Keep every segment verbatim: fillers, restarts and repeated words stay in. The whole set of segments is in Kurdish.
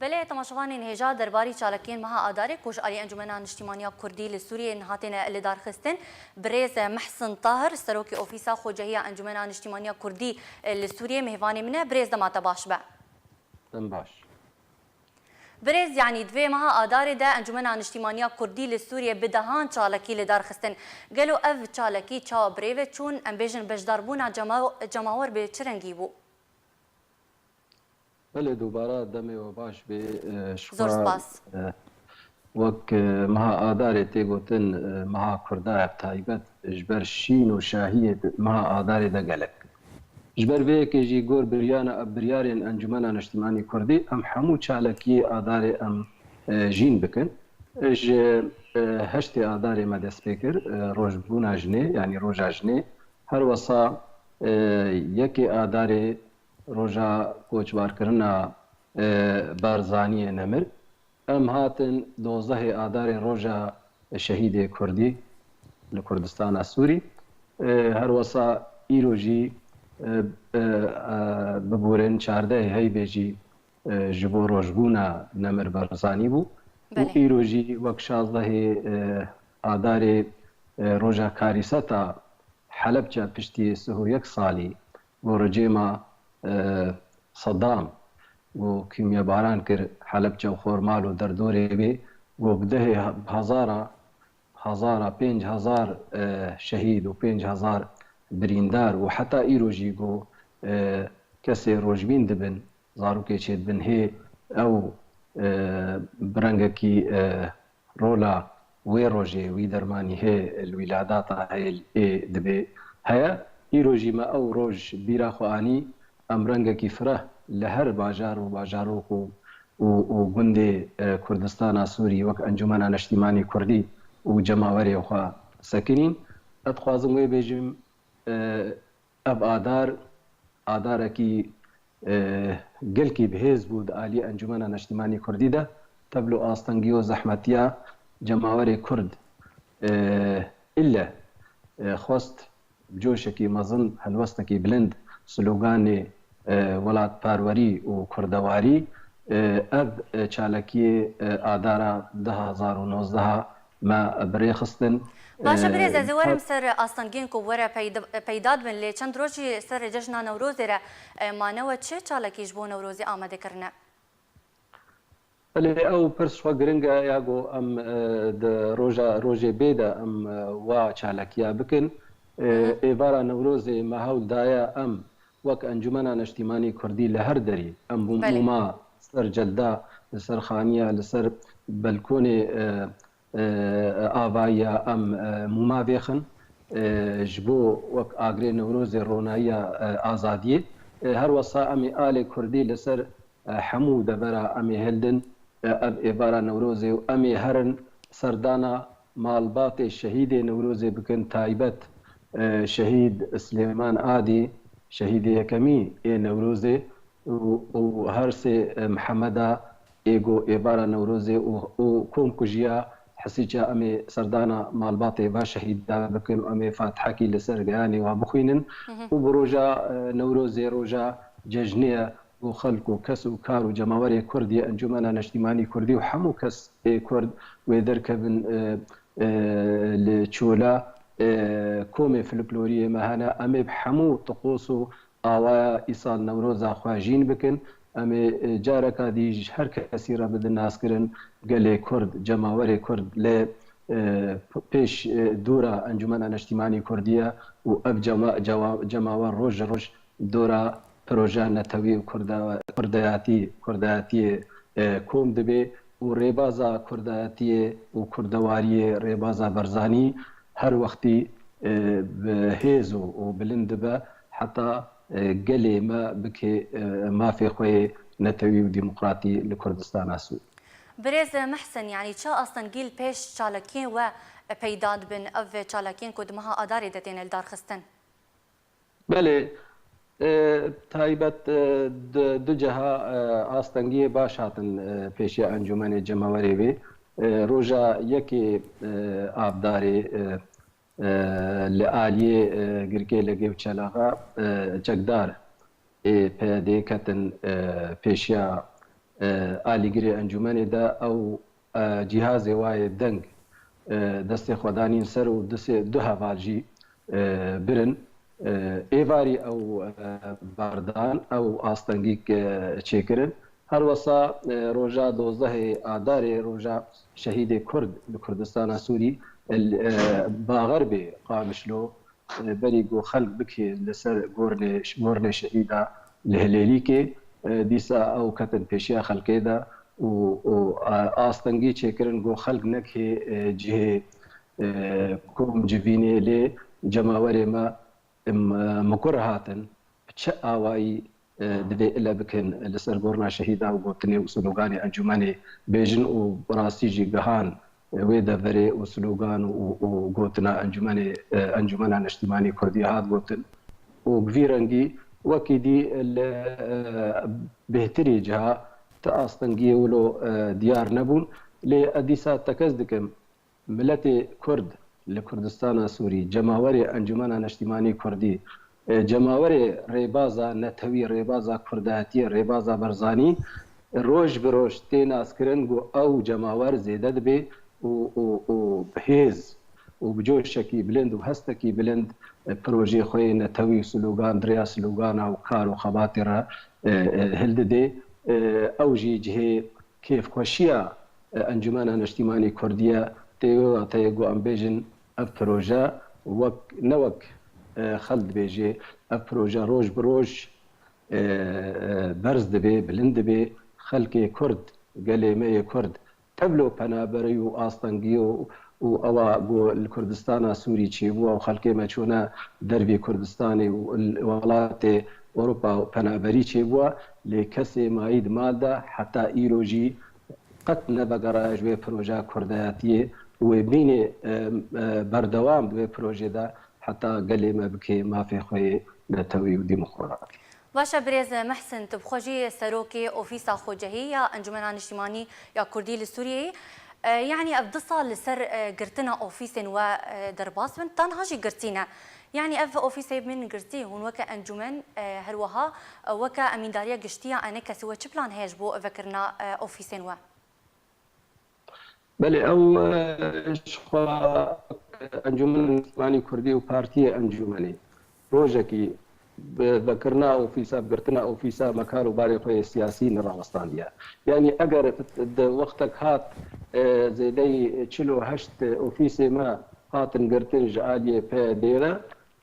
Belê, temaşevanên hêja, derbarî çalakiyên meha Adarê ku ji alî Encûmena Niştîmaniya Kurdî li Sûriyê hatine lidarxistin, birêz Mehsin Tahir, serokê Ofîsa Xwecehiya Encûmena Niştîmaniya Kurdî li Sûriyê mêvanê min e. Birêz, dema te baş be. Dem baş. Birêz, yanî di vê meha Adarê de Encûmena Niştîmaniya Kurdî li Sûriyê bi dehan çalakî lidarxistin. Gelo ev çalakî çawa bi rê ve çûn? Em bêjin beşdarbûna cema-, cemawer bi çi rengî bû? Belê, dubara demê we baş bê, e, ji Zor xwe, spas. E, wek, e, meha Adarê tê gotin, e, meha Kurda ye, bi taybet ji ber şîn û şahiyê di meha Adarê de gelek. Ji ber vê yekê jî gor biryana, biryarên Encûmena Niştîmanî Kurdî em hemû çalakiyê Adarê em, e, jîn bikin. Ji, e, heştê Adarê me dest pê kir, e, rojbûna jinê, yanî roja jinê. Her wesa, e, yekê Adarê roja koçbarkirina, e, Barzaniyê nemir. Em hatin dozdehê Adarê roja şehîdê Kurdî li Kurdistana Sûrî. E, her wesa îro jî, e, e, e, bibûrin çardehê Heyvê jî, e, ji bo rojbûna nemir Barzanî bû. Û Belê. îro jî wek şazdehê, e, Adarê, e, roja karîseta Helebce piştî sih û yek salî ku rejîma, e, Sedam ku kîmyebaran kir Helebce û xormal û derdorê wê, ku bi dehê hezara, hezara, pênc hezar, e, şehîd û pênc hezar birîndar û heta îro jî ku, e, kesê rojbîn dibin, zarokê çêdibin hê ew, e, bi rengekî, e, rola wê rojê, wî dermanî hê li wîladata hê ê dibê heye. Îro jî me ew roj bîra xwe anî, em rengekî fireh li her bajar û bajarok û, û, û gundê, e, Kurdistana Sûrî wek Encûmena Neştîmanî Kurdî û cemawerê xwe sekinîn. Ez dixwazim wê bêjim, e, Ev adar, adarekî, e, gelkî bihêz bû di alî Encûmena Neştîmanî Kurdî de, tevlo astengî û zehmetiya cemawerê Kurd, e, îlle, e, xwest bi coşekî mezin, helwestekî bilind, sloganê, e, welatparwerî û kurdewarî, e, ev, e, çalakiyê, e, adara du hezar û nozdeh me bi rê xistin. Baş e, birêz, ez ê werim ser astengiyên ku were peyda, peyda dibin, lê çend roj jî ser cejna Newrozê re, e, mane we çi çalakî ji bo Newrozê amade kirine? Belê, ew pirs xwe giring e, ya ku em, e, di roja, rojê bê de em, e, wa çalakiya bikin. E, Hı hı. Êvara Newrozê me hewl daye em wek Encûmena Neştîmanî Kurdî li her derî em bû Belê. mûma ser celda, li ser xaniya, li ser belkonê, e, e, avayiya em, e, mûma vêxin, e, ji bo wek agirê Newrozê ronayiya, e, azadiyê. E, her wesa em ê alê Kurdî li ser, e, hemû devera em ê hildin, e, ev êvara Newrozê û em ê herin serdana malbatê şehîdê Newrozê bikin, taybet, e, şehîd Silêman Adî, şehîdê yekemî ê Newrozê û, û her sê, e, Mihemeda ê ku êvara Newrozê û, û kom kujiya Hesîça em ê serdana malbatê va şehîda bikin û em ê fatihekî li ser geyanê wa bixwînin Hı hı. û bi roja, e, Newrozê roja cejnê ye û xelk û kes û kar û cemawerê Kurd yê Encûmena Neştîmanî Kurdî û hemû kes ê Kurd wê derkevin, e, e, li çola, e, komê folkloriyê me hene. Em ê bi hemû tiqos û awaya îsal Newroza xwe jîn bikin. Em ê, e, careka dî ji her kesî re bidin naskirin, gelê Kurd, cemawerê Kurd lê, e, p-, pêş, e, dûra Encûmena Neştîmanî Kurdî ye û ev cema-, cewa-, cemawer roj ji roj dora projeya netewî û kurda-, kurdayatî, kurdayatiyê, e, kom dibe û rêbaza kurdayatiyê û kurdewariyê, rêbaza Barzanî her wextî, e, bi hêz û, û bilind dibe heta, e, gelê me bike, e, mafê xwe yê netewî û demokratî li Kurdistana Sûrî. Birêz Mihsin, yanî çi astengî li pêş çalakiyên we peyda dibin, ev çalakiyên ku di meha Adarê de têne lidarxistin? Belê, e, taybet, e, du, du ceha, e, astengiyê baş hatin, e, pêşiya Encûmenê Cemawerê wê. E, roja yekê, e, Avdarê, e, e, li aliyê, e, Girkê Legê û Çelaxa, e, çekdar ê P Y D'ê ketin, e, pêşiya, e, alîgirê encûmenê de ew, e, cîhazê wayê deng, e, destê xwe danîn ser û disê du heval jî, e, birin. E, êvarî ew, e, berdan, ew astengîk, e, çêkirin. Her wesa, e, roja dozdehê Adarê, roja şehîdê Kurd li Kurdistana Sûrî, e, Baxerbê Qamişlo, e, berî ku xelk bikê li ser gornê, gornê şehîda li Hilêlîkê, e, dîsa ew ketin pêşiya xelkê de û, û, e, astengî çêkirin ku xelk nekê, e, cihê, e, kom civînê lê cemawerê me, em, e, mikur hatin, bi çi awayî, e, divê ile bikin li ser gorna şehîda û gotinê û sloganê encûmenê bêjin û bi rastî jî gihan, e, wê deverê û slogan û, û gotina encûmenê, e, Encûmena Neştîmanî Kurdî hat gotin. Û bi vî rengî wekî dî li, e, bêhtirî ciha ti astengiyê wilo, e, diyar nebûn. Lê ez dîsa tekez dikim, miletê Kurd li Kurdistana Sûrî, cemawerê Encûmena Neştîmanî Kurdî, e, cemawerê rêbaza netewî, rêbaza kurdayetiyê, rêbaza Barzanî roj bi roj tê naskirin ku ew cemawer zêde dibe û, û, û bi hêz û bi coşekî bilind û hestekî bilind, e, projeyê xwe yê netewî û slogan, di rêya slogana û kar û xebatê re, e, e, hildidê. E, ew jî cihê kêfxweşiya, e, Encûmena Neştîmanî Kurdî ye. Tê wê wateyê ku em bêjin ev proje wek, ne wek, e, xelk dibêjê, ev proje roj bi roj, e, e, berz dibe, bilind dibe. Xelkê Kurd, gelê me yê Kurd, tevlo penaberî û astengiyê û, û ewa ku li Kurdistana Sûrî çêbû û xelkê me çûne dervî Kurdistanê û li welatê Ewropa penaberî çêbû, lê kesê mayî di mal de heta îro jî qet nevegeraya ji wê projeya kurdayetiyê û wê bînê, e, e, berdewam di wê projê de heta gelê me bikê mafê xwe yê netewî û demokratî. Baş e, birêz Mehsin, tu bi xwe jî serokê Ofîsa Xwecehî ya Encûmena Niştimanî ya Kurdî li Sûriyeyê. E, yanî ev du sal li ser, e, girtina ofîsên we, e, derbas bin, tanha jî girtî ne. Yanî ev ofîsê bin girtî, hûn weke encûmen, e, her wiha, e, weke Emîndariya Giştî ya Enekesê we çi plan heye ji bo vekirina, e, ofîsên we? Belê, ew, e, ji xwe Encûmena Niştimanî Kurdî û Partiyê Encûmenê rojekî bi vekirina ofîsa, bi girtina ofîsa me kar û barê xwe yê siyasî nerawestandî ye. Yanî eger di wextek hat, e, zêdeyî çil û heşt ofîsê me hatin girtin ji aliyê P Y D'ê re,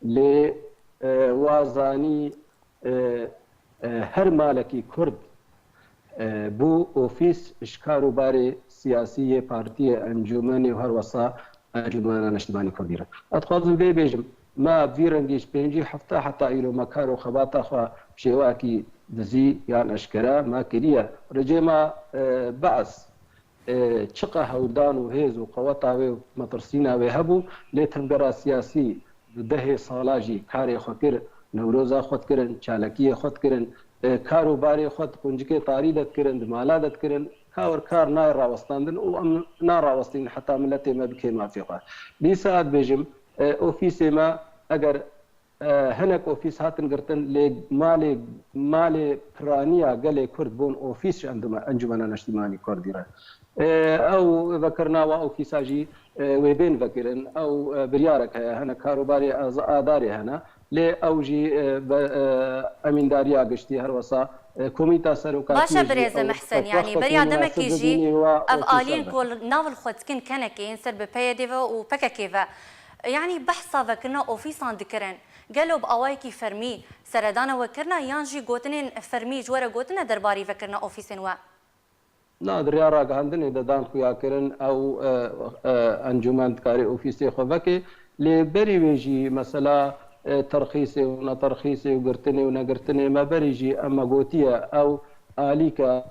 lê, e, wa zanî, e, e, her malekî Kurd, e, bû ofîs ji kar û barê siyasî yê partiyê, encûmenê û her wesa Encûmena Neştimanî Kurdî re. Ez dixwazim vê bêjim, me vî rengî ji pêncî hefta heta îro me kar û xebata xwe bi şêweyekî dizî yan eşkere me kiriye. Ricê me, e, Be'es, e, çiqa hewldan û hêz û qeweta wê û metirsîna wê hebû, lê tevgera siyasî di dehê sala jî karê xwe kir, newroza xwe dikirin, çalakiyê xwe dikirin, e, kar û barê xwe di quncikê tarî de dikirin, di mala de dikirin, ka wir kar nayê rawestandin û em narawestînin heta miletê me bikê mafê xwe. Dîsa ez dibêjim, e, ofîsê me eger E, hinek ofîs hatin girtin, lê malê, malê piraniya gelê Kurd bûn ofîs ji Endûme-, Encûmena Neştîmanî Kurdî re. E, ew vekirina wa ofîsa jî, e, wê bên vekirin. Ew, e, biryarek heye, hene karobarê ez-, adarê hene. Lê ew jî, e, ve-, e, emîndariya giştî her wesa, e, komîta serokatiyê Baş e, jî birêze ew Mehsen, wextek yanî wextekî beriya demekî münasib jî bibînî wa ev ofîsa aliyên ve. Ku nav li xwe dikin kenekê yên ser bi P Y D ve û P K K ve. Yanî behsa vekirina ofîsan dikirin. Gelo bi awayekî fermî seredana we kirine yan jî gotinên fermî ji we re gotine derbarî vekirina ofîsên we? Na, di riya ragihandinê de dan xuya kirin, ew, e, e, encûmen dikarê ofîsê xwe veke. Lê berî wê jî mesela, e, terxîsê û neterxîsê û girtinê û negirtinê me berî jî em me gotiye, ew alîka,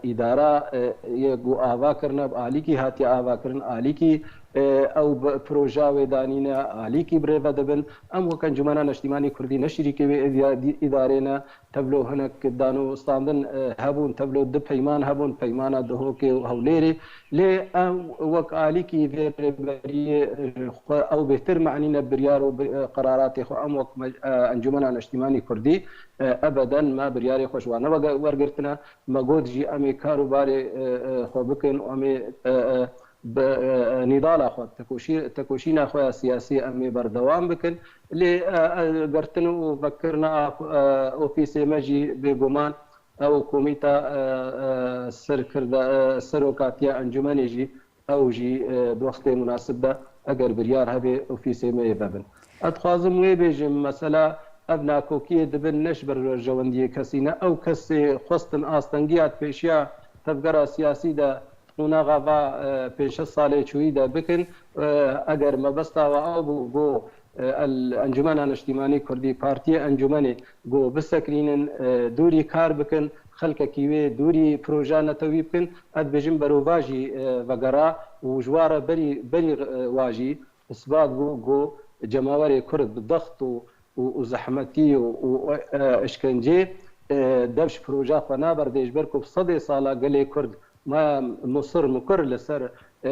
e, îdara, e, yê ku ava kirine, bi alîkî hatiye ava kirin, alîkî, e, ew bi proja wê danîne alîkî bi rê ve dibin. Em wek Encûmena Neştîmanî Kurdî ne şirîkê wê îdya-, îdarê ne. Tevlo hinek danûstandin, e, hebûn, tevlo du peyman hebûn, peymana Duhokê û Hewlêrê. Lê em wek alîkî vê rêberiyê, e, xwe ew bêhtir manîne biryar û bi, e, qeraratê xwe. Em wek me-, e, Encûmena Neştîmanî Kurdî, e, ebeden me biryarê xwe ji wan ne wege-, wergirtine. Me got jî em ê kar û barê, e, e, xwe bikin û em ê, e, e, bi, e, e, nîdala xwe, tekoşî-, tekoşîna xwe ya siyasî em ê berdewam bikin. Lê, e, e, girtin û vekirina, e, ofîsê me jî bêguman ew komîta, e, e, serkirda-, e, serokatiya encûmenê jî, ew jî, e, di wextê munasib de eger biryar hebe ofîsê me yê vebin. Ez dixwazim wê bêjim, mesela ev nakokiyê dibin ne ji ber berjewendiyê kesî ne. Ew kesê xwestin astengiya di pêşiya tevgera siyasî de, qonaxa va, e, pênc şeş salê çûyî de bikin. E, eger mebesta we ew bû, got, e, el, Encûmena Neştîmanî Kurdî, Partiyê Encûmenê, got bisekinînin, e, dûrî kar bikin, xelkekî wê dûrî proja netewî bikin, ez dibêjim berovajî, e, vegera û ji wa re berî, berî, e, wa jî isbat bû, got cemawerê Kurd bi dext û û, û zehmetî û, û, e, işkencê, e, dev ji proja xwe naberdê, ji ber ku bi sedê sala gelê Kurd maya musir mukur li ser, e, e,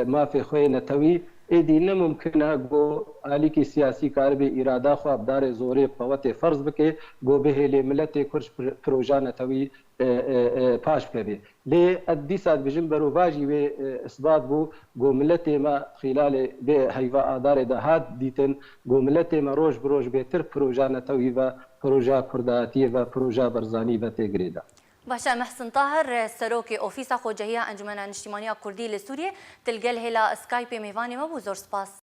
mafê xwe yê netewî. Êdî ne mumkin e ku alîkî siyasî karibê îrada xwe bi darê zorê, bi qewetê ferz bike, ku bihêlê miletê Kurd ji pro-, proja netewî, e, e, e, paş bikevê. Lê ez dîsa dibêjim berovajî wê, e, isbat bû, ku miletê me xîlalê vê heyva Adarê de hat dîtin, ku miletê me roj bi roj bêtir proja netewî ve, proja kurdatiyê ve, proja Barzanî ve tê girêdan. Baş e, Mehsin Tahir, serokê Ofîsa Xwecehiya Encûmena Niştîmaniya Kurdî li Sûriyê, tu li gel hêla Skypeê mêvanê me bû, zor spas.